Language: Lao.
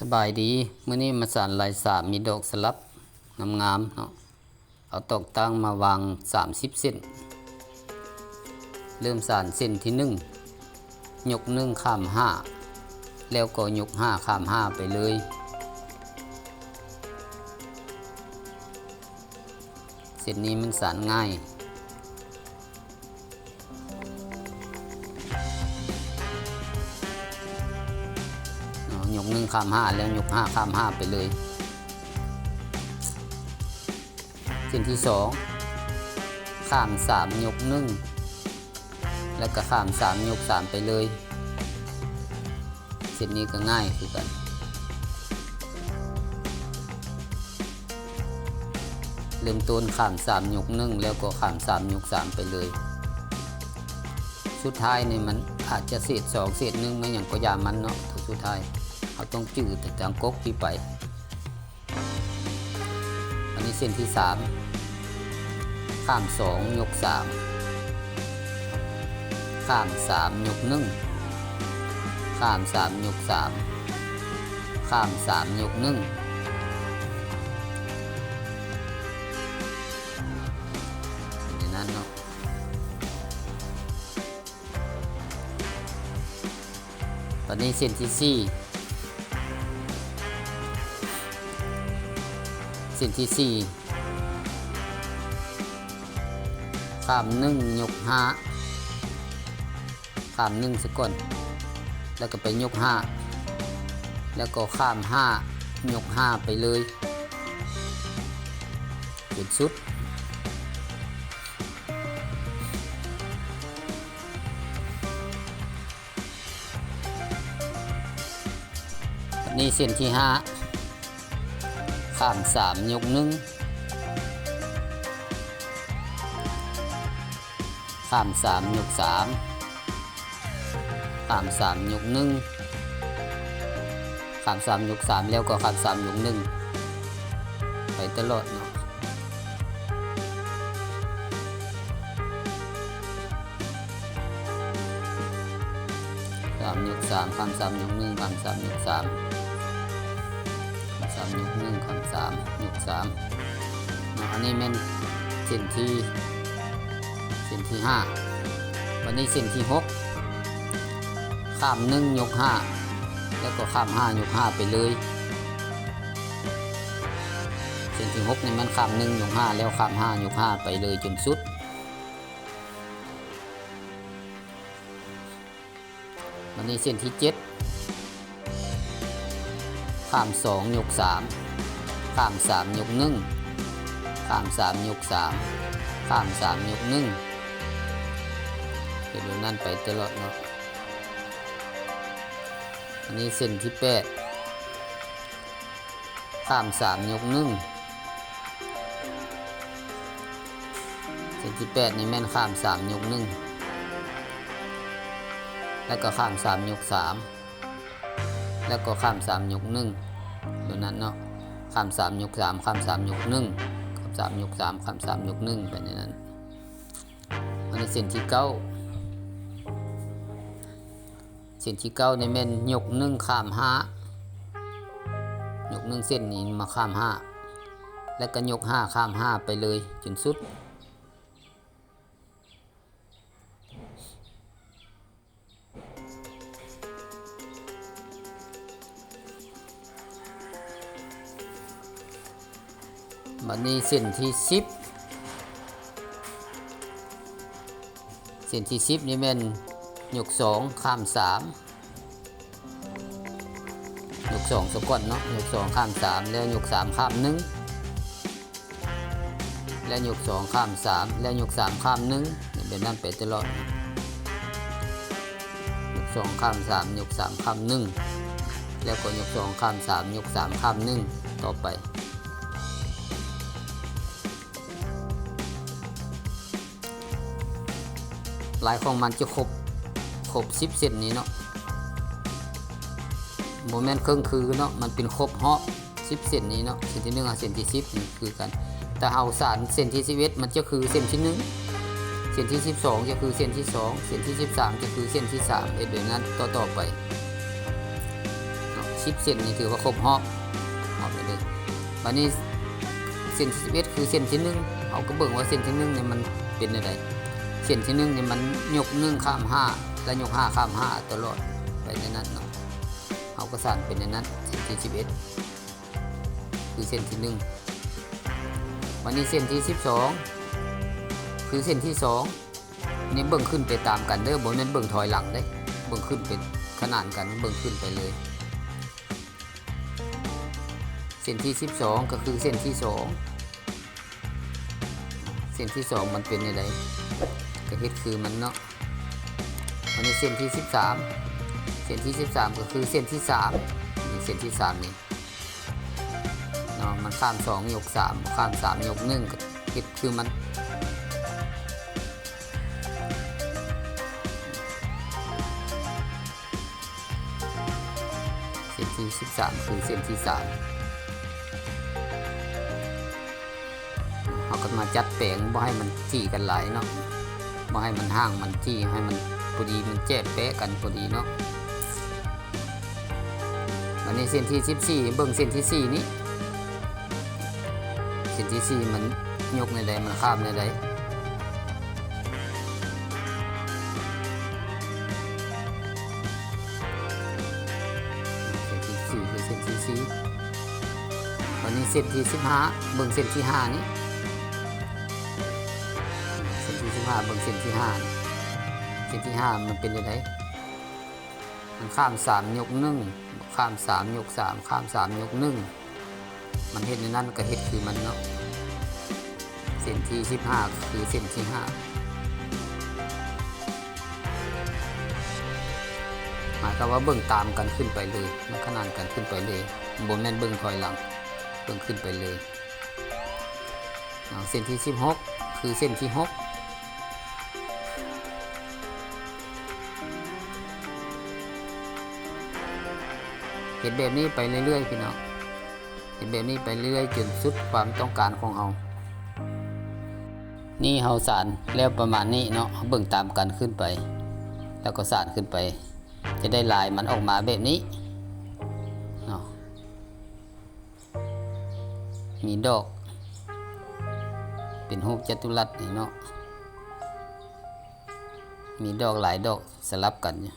ສະບາຍດີ, ມື້ນີ້ມາສານລາຍສາມ ມີດອກສະຫຼັບງາມໆເນາະ. ເອົາຕອກຕ່າງມາວາງສາມສິບເສັ້ນ. ເລີ່ມສານເສັ້ນທີໜຶ່ງ, ຍົກໜຶ່ງຂ້າມຫ້າ ແລ້ວກໍຍົກຫ້າຂ້າມຫ້າໄປເລີຍ. ເສັ້ນນີ້ມັນສານງ່າຍເນາະ, ຍົກໜຶ່ງຂ້າມຫ້າ ແລ້ວຍົກຫ້າຂ້າມຫ້າໄປເລີຍ. ເສັ້ນທີສອງ ຂ້າມສາມຍົກໜຶ່ງ ແລ້ວກໍຂ້າມສາມຍົກສາມໄປເລີຍ. ເສັ້ນນີ້ກໍງ່າຍຄືກັນ. ເລີ່ມຕົ້ນຂ້າມສາມຍົກໜຶ່ງ ແລ້ວກໍຂ້າມສາມຍົກສາມໄປເລີຍ. ສຸດທ້າຍນີ້ມັນອາດຈະເສດສອງເສດໜຶ່ງ ແມ່ນຫຍັງກໍຢ່າມັນເນາະ, ສຸດທ້າຍເຮົາຕ້ອງຈື່ແຕ່ທາງກົກທີ່ໄປ. ອັນນີ້ເສັ້ນທີສາມ ຂ້າມສອງຍົກສາມ ຂ້າມສາມຍົກໜຶ່ງ ຂ້າມສາມຍົກສາມ ຂ້າມສາມຍົກໜຶ່ງ ແບບນັ້ນເນາະ. ບັດນີ້ເສັ້ນທີສີ່ ເສັ້ນທີສີ່ ຂ້າມໜຶ່ງຍົກຫ້າ ຂ້າມໜຶ່ງຊະກ່ອນ ແລ້ວກໍໄປຍົກຫ້າ ແລ້ວກໍຂ້າມຫ້າຍົກຫ້າໄປເລີຍຈົນສຸດ. ນີ້ເສັ້ນທີຫ້າ ຂ້າມສາມຍົກໜຶ່ງ ຂ້າມສາມຍົກສາມ ຂ້າມສາມຍົກໜຶ່ງ ຂ້າມສາມຍົກສາມ ແລ້ວກໍຂ້າມສາມຍົກໜຶ່ງ ໄປຕະຫຼອດເນາະ. ສາມຍົກສາມ ຂ້າມສາມຍົກໜຶ່ງ ຂ້າມສາມຍົກສາມ ຂ້າມສາມຍົກໜຶ່ງ ຂ້າມສາມຍົກສາມເນາະ. ອັນນີ້ແມ່ນເສັ້ນທີ ເສັ້ນທີຫ້າ. ບັດນີ້ເສັ້ນທີຫົກ ຂ້າມໜຶ່ງຍົກຫ້າ ແລ້ວກໍຂ້າມຫ້າຍົກຫ້າໄປເລີຍ. ເສັ້ນທີຫົກນີ້ແມ່ນຂ້າມໜຶ່ງຍົກຫ້າ ແລ້ວຂ້າມຫ້າຍົກຫ້າໄປເລີຍຈົນສຸດ. ບັດນີ້ເສັ້ນທີເຈັດ ຂ້າມສອງຍົກສາມ ຂ້າມສາມຍົກໜຶ່ງ ຂ້າມສາມຍົກສາມ ຂ້າມສາມຍົກໜຶ່ງ ເຮັດແບບນັ້ນໄປຕະຫຼອດເນາະ. ອັນນີ້ເສັ້ນທີແປດ ຂ້າມສາມຍົກໜຶ່ງ ເສັ້ນທີແປດນີ້ແມ່ນຂ້າມສາມຍົກໜຶ່ງ ແລ້ວກໍຂ້າມສາມຍົກສາມ ແລ້ວກໍຂ້າມສາມຍົກໜຶ່ງ ໂດຍນັ້ນເນາະ. ຂ້າມສາມຍົກສາມ ຂ້າມສາມຍົກໜຶ່ງ ຂ້າມສາມຍົກສາມ ຂ້າມສາມຍົກໜຶ່ງ ໄປໃນນັ້ນ. ອັນນີ້ເສັ້ນທີເກົ້າ ເສັ້ນທີເກົ້ານີ້ແມ່ນຍົກໜຶ່ງຂ້າມຫ້າ ຍົກໜຶ່ງເສັ້ນນີ້ມາຂ້າມຫ້າ ແລ້ວກໍຍົກຫ້າຂ້າມຫ້າໄປເລີຍຈົນສຸດ. ບັດນີ້ເສັ້ນທີສິບ ເສັ້ນທີສິບນີ້ແມ່ນຍົກສອງຂ້າມສາມ ຍົກສອງຊະກ່ອນເນາະ ຍົກສອງຂ້າມສາມ ແລ້ວຍົກສາມຂ້າມໜຶ່ງ ແລ້ວຍົກສອງຂ້າມສາມ ແລ້ວຍົກສາມຂ້າມໜຶ່ງ ແບບນັ້ນໄປຕະຫຼອດ. ຍົກສອງຂ້າມສາມ ຍົກສາມຂ້າມໜຶ່ງ ແລ້ວກໍຍົກສອງຂ້າມສາມ ຍົກສາມຂ້າມໜຶ່ງ ຕໍ່ໄປ. ລາຍຂອງມັນຈະຄົບ ຄົບສິບເສັ້ນນີ້ເນາະ ບໍ່ແມ່ນເຄິ່ງຄືເນາະ ມັນເປັນຄົບຮອບສິບເສັ້ນນີ້ເນາະ. ເສັ້ນທີໜຶ່ງຫາເສັ້ນທີສິບນີ້ຄືກັນ ແຕ່ເຮົາສານເສັ້ນທີສິບເອັດ ມັນຈະຄືເສັ້ນທີໜຶ່ງ ເສັ້ນທີສິບສອງຈະຄືເສັ້ນທີສອງ ເສັ້ນທີສິບສາມຈະຄືເສັ້ນທີສາມ ເຮັດແບບນັ້ນຕໍ່ໆໄປເນາະ. ເ ສິບເສັ້ນນີ້ຖືວ່າຄົບຮອບ ຮອບໄປເລີຍ. ບາດນີ້ເສັ້ນທີສິບເອັດຄືເສັ້ນທີໜຶ່ງ ເຮົາກໍເບິ່ງວ່າເສັ້ນທີໜຶ່ງນີ້ມັນເປັນແນວໃດ. ເສັ້ນທີໜຶ່ງນີ້ມັນຍົກໜຶ່ງຂ້າມຫ້າ ແລະ ຍົກຫ້າຂ້າມຫ້າຕະຫຼອດໄປແນວນັ້ນເນາະ. ເຮົາກໍສານເປັນແນວນັ້ນ ເສັ້ນທີສິບເອັດ ຄືເສັ້ນທີໜຶ່ງ. ບາດນີ້ເສັ້ນທີສິບສອງ ຄືເສັ້ນທີສອງ ນີ້ເບິ່ງຂຶ້ນໄປຕາມກັນເດີ ບໍ່ແມ່ນເບິ່ງຖອຍຫຼັງເດ້ ເບິ່ງຂຶ້ນໄປຂະໜານກັນ ເບິ່ງຂຶ້ນໄປເລີຍ. ເສັ້ນທີສິບສອງ ກໍຄືເສັ້ນທີສອງ ເສັ້ນທີສອງມັນເປັນແນວໃດ ກໍເຮັດຄືມັນເນາະ. ບາດນີ້ເສັ້ນທີສິບສາມ ເສັ້ນທີສິບສາມ ກໍຄືເສັ້ນທີສາມ ນີ້ເສັ້ນທີສາມນີ້ເນາະ ມັນຂ້າມສອງຍົກສາມ ຂ້າມສາມຍົກໜຶ່ງ ກໍເຮັດຄືມັນ. ເສັ້ນທີສິບສາມ ຄືເສັ້ນທີສາມ ເຮົາກໍມາຈັດແປງບໍ່ໃຫ້ມັນຈີ່ກັນຫຼາຍເນາະ ບໍ່ໃຫ້ມັນຫ່າງມັນຈີ່ ໃຫ້ມັນພໍດີ ມັນແຈບແປະກັນພໍດີເນາະ. ບາດນີ້ເສັ້ນທີສິບສີ່ ເບິ່ງເສັ້ນທີສີ່ນີ້ ເສັ້ນທີສີ່ມັນຍົກແນວໃດ ມັນຂ້າມແນວໃດ. ເສັ້ນທີສີ່ຄືເສັ້ນທີສີ່. ບາດນີ້ເສັ້ນທີສິບຫ້າ ເບິ່ງເສັ້ນທີຫ້ານີ້ ເສັ້ນທີສິບຫ້າ ເບິ່ງເສັ້ນທີຫ້ານີ້ ເສັ້ນທີຫ້າມັນເປັນແນວໃດ? ມັນຂ້າມສາມຍົກໜຶ່ງ ຂ້າມສາມຍົກສາມ ຂ້າມສາມຍົກໜຶ່ງ ມັນເຮັດແນວນັ້ນກໍເຮັດຄືມັນເນາະ. ເສັ້ນທີສິບຫ້າ ຄືເສັ້ນທີຫ້າ ໝາຍຄວາມວ່າເບິ່ງຕາມກັນຂຶ້ນໄປເລີຍ ມັນຂະໜານກັນຂຶ້ນໄປເລີຍ ບໍ່ແມ່ນເບິ່ງຖອຍຫຼັງ ເບິ່ງຂຶ້ນໄປເລີຍ. ເອົາ ເສັ້ນທີສິບຫົກ ຄືເສັ້ນທີຫົກ ເຮັດແບບນີ້ໄປເລື້ອຍໆ ພີ່ນ້ອງ ເຮັດແບບນີ້ໄປເລື້ອຍໆ ຈົນສຸດຄວາມຕ້ອງການຂອງເຮົາ. ນີ້ເຮົາສານແລ້ວປະມານນີ້ເນາະ ເຮົາເບິ່ງຕາມກັນຂຶ້ນໄປ ແລ້ວກໍສານຂຶ້ນໄປ ຈະໄດ້ລາຍມັນອອກມາແບບນີ້ເນາະ. ມີດອກເປັນຮູບຈັດຕຸລັດນີ້ເນາະ ມີດອກຫຼາຍດອກສະຫຼັບກັນຢູ່